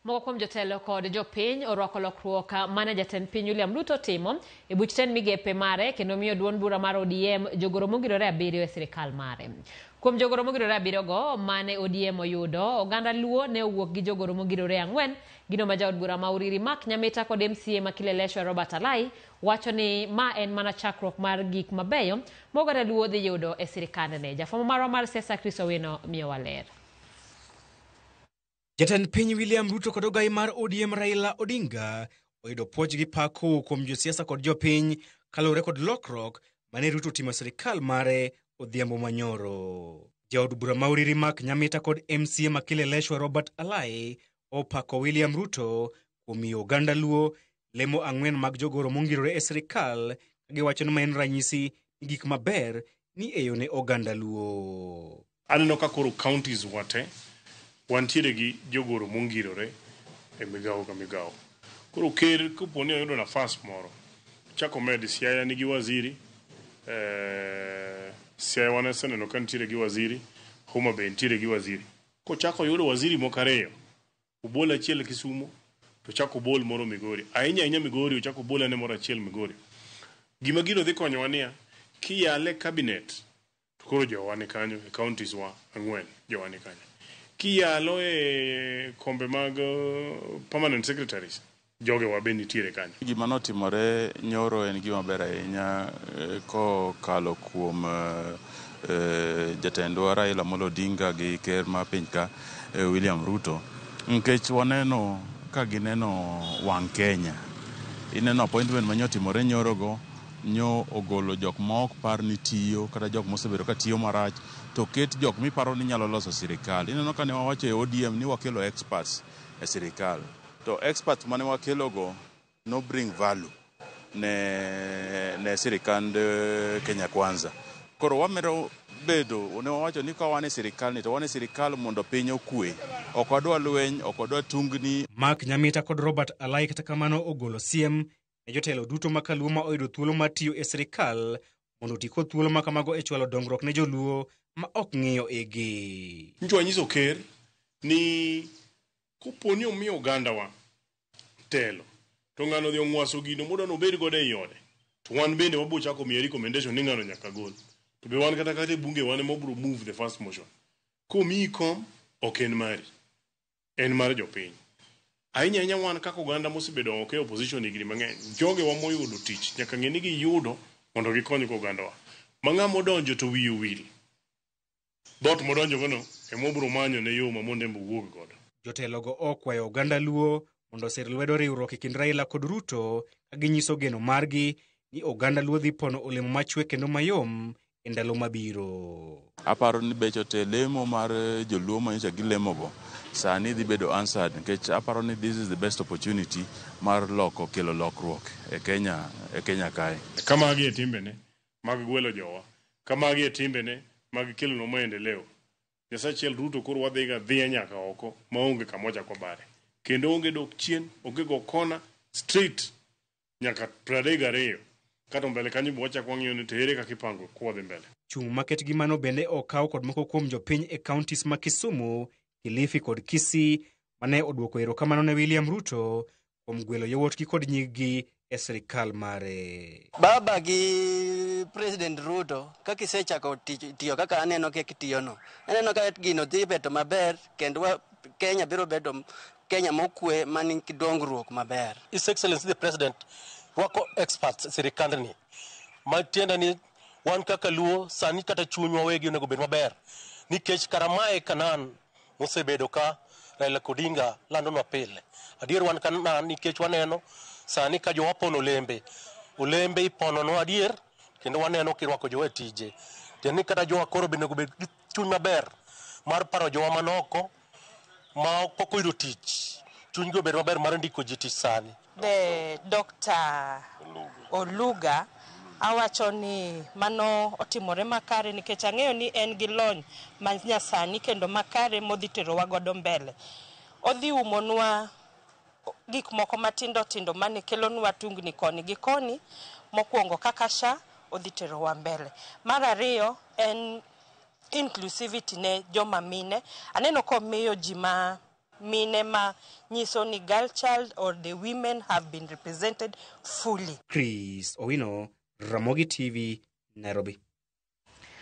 Moko kuom jotelo kod jopiny orwako lokruok mane jatend piny William Ruto timo e buch tend migepe mare kendo miyo duond bura mar ODM jogoro mongirore abiriyo e sirikal mare. Kuom jogoro mongirore abiriyo go mane ODM oyudo, oganda Luo ne owuok gi jogoro mongirore ang'wen. Gino ma jaod bura ma Uriri Mark Nyamita kod MCA ma Kileleshwa Robert Alai wacho ni ma en mana chakruok mar gik mabeyo ma oganda Luo dhi yudo e sirikandne. Jafwambo marwa mar siasa Chris Owino miyowa ler. Jatend piny William Ruto kod ogai mar ODM Raila Odinga oyudo puoch gi pak kowuok kuom josiasa kod jopiny kaluwore kod lokruok mane Ruto otimo e sirikal mare odhiambo manyoro. Jaod bura ma Uriri Mark Nyamita kod MCA ma Kileleshwa Robert Alai opako William Ruto kuom miyo oganda Luo lemo ang'wen mag jogoro mongirore e sirikal ka giwacho ni ma en ranyisi ni gik maber ni eyo ne oganda Luo. Aneno ka koro counties wa te wantiere gi jogoro mongirore e migawo ka migawo. Koro ker kopo ni oyudo nafas moro, chak omed Siaya nigi waziri, Siaya waseneno ka nitiere gi waziri, Homa Bay nitiere gi waziri. Kochako oyudo waziri moko ariyo, obol achiel Kisumo, to chak obol moro Migori. Ahinya ahinya Migori, ochak obol ane moro achiel Migori. Gima gino dhi konyowa niya, kiyale cabinet, to koro jowa ni kanyo e counties wa ang'wen, jowa ni kanyo. Kiyalo e kombe mag permanent secretaries, jogewa be nitiere kanyo. Gima notimore nyoro en gima ber ahinya kokalo kuom jatendwa Raila Amolo Odinga gi ker ma piny ka William Ruto, nikech waneno ka gineno wang' Kenya. Ineno appointment ma nyotimore nyoro go nyo ogolo jok ma ok par ni tiyo kata jok mosebedo ka tiyo marach to ket jok miparo ni nyalo loso sirikal. Ineno ka ne wawacho e ODM ni wakelo experts e sirikal. To experts mane wakelo go no bring value ne sirikand Kenya Kwanza. Koro wamedo bedo ne wawacho ni ka wan e sirikal ni to wan e sirikal mondo piny okwe. Ok wadwa lweny, ok wadwa tungni. Mark Nyamita kod Robert Alai kata kamano ogolo siem ne jotelo duto ma kaluo ma oyudo thuolo mar tiyo e sirikal mondo oti kod thuolo ma kamago e chwalo dongruok ne joluo ma ok ng'iyo igi. Ncho wanyiso ker ni kopo ni omiyo ogandawa telo to ng'ano odhi ong'waso gino modwa nobed godo ei ode, to wan bende wabiro chako miye recommendation ni ng'ano nyaka gol. To be wan kata e bunge wan ema wabiro move the first motion. Komiyi kom, ok en mari, en mar jopiny. Ahinya ahinya wan kaka oganda mosebedo oko e opposition higni mang'eny, jogewa moyudo tich nyaka ng'e ni giyudo mondo gikony go ogandawa. Ma ng'ama odonjo to wiye owil. Dhoot modonjo gono ema wabiro manyo ne yo ma mondo en be owuog godo. Jotelogo okwayo oganda Luo mondo osir lwedo riwruok e kind Raila kod Ruto ka ginyiso geno margi ni oganda Luo dhi pono olemo machwe kendo mayom e ndalo mabiro. Aparo ni becho te lemo mar joluo manyocha gilemogo sani dhi bedo answered nikech aparo ni this is the best opportunity mar loko kelo lokruok e Kenya kae. Ka magi e timbene mag gwelo jowa, ka magi e timbene mag kelonwa maendeleo, Nyasaye achiel Ruto koro wadhiga adhiya nyaka oko maonge kama wachako wabare. Kendo onge dok chien, onge go kona, straight nyaka 32 kato mbele kanyo be wachako wang'iyo ni to ere kaka ipango kwadhi mbele. Chung' maket gi mano bende okaw kod moko kuom jopiny e counties ma Kisumu, Kilifi kod Kisii mane odwoko erokamano ne William Ruto kuom gwelo yawuotgi kod nyiggi e sirikal mare. Baba gi President Ruto kaka isechako tiyo kaka aneno kaka itiyono, aneno ka gino dhi bedo maber kendo Kenya biro bedo Kenya mokwe manigi dongruok maber. His Excellency the President rwako experts e sirikandni, matiende ni wan kaka Luo sani kata chunywa wegi onego bed maber nikech kara mae Kanan mosebedo ka Raila Odinga landonwa pile. Adier wan Kanan nikech waneno sani ka jowa pono olembe, olembe ipononwa adier kendo waneno kirwako jowa e tije. Tiende ni kata jowa koro bende onego bed gi chuny maber mar paro jowa manoko ma pok oyudo tich, chunygi obed maber mar ndiko ji tich sani. The Dr. Oluga awacho ni mano otimore makare nikech ang'eyo ni en gi lony ma nyasani kendo makare modhi terowa godo mbele. Odhi umonwa gik moko matindo tindo mane kelonwa tungni koni gi koni. Mokwongo kaka SHA odhi terowa mbele. Mar ariyo en inclusivity ne joma mine. Aneno komiyo ji ma Mine ma nyiso ni girl child or the women have been represented fully. Chris Owino, Ramogi TV, Nairobi.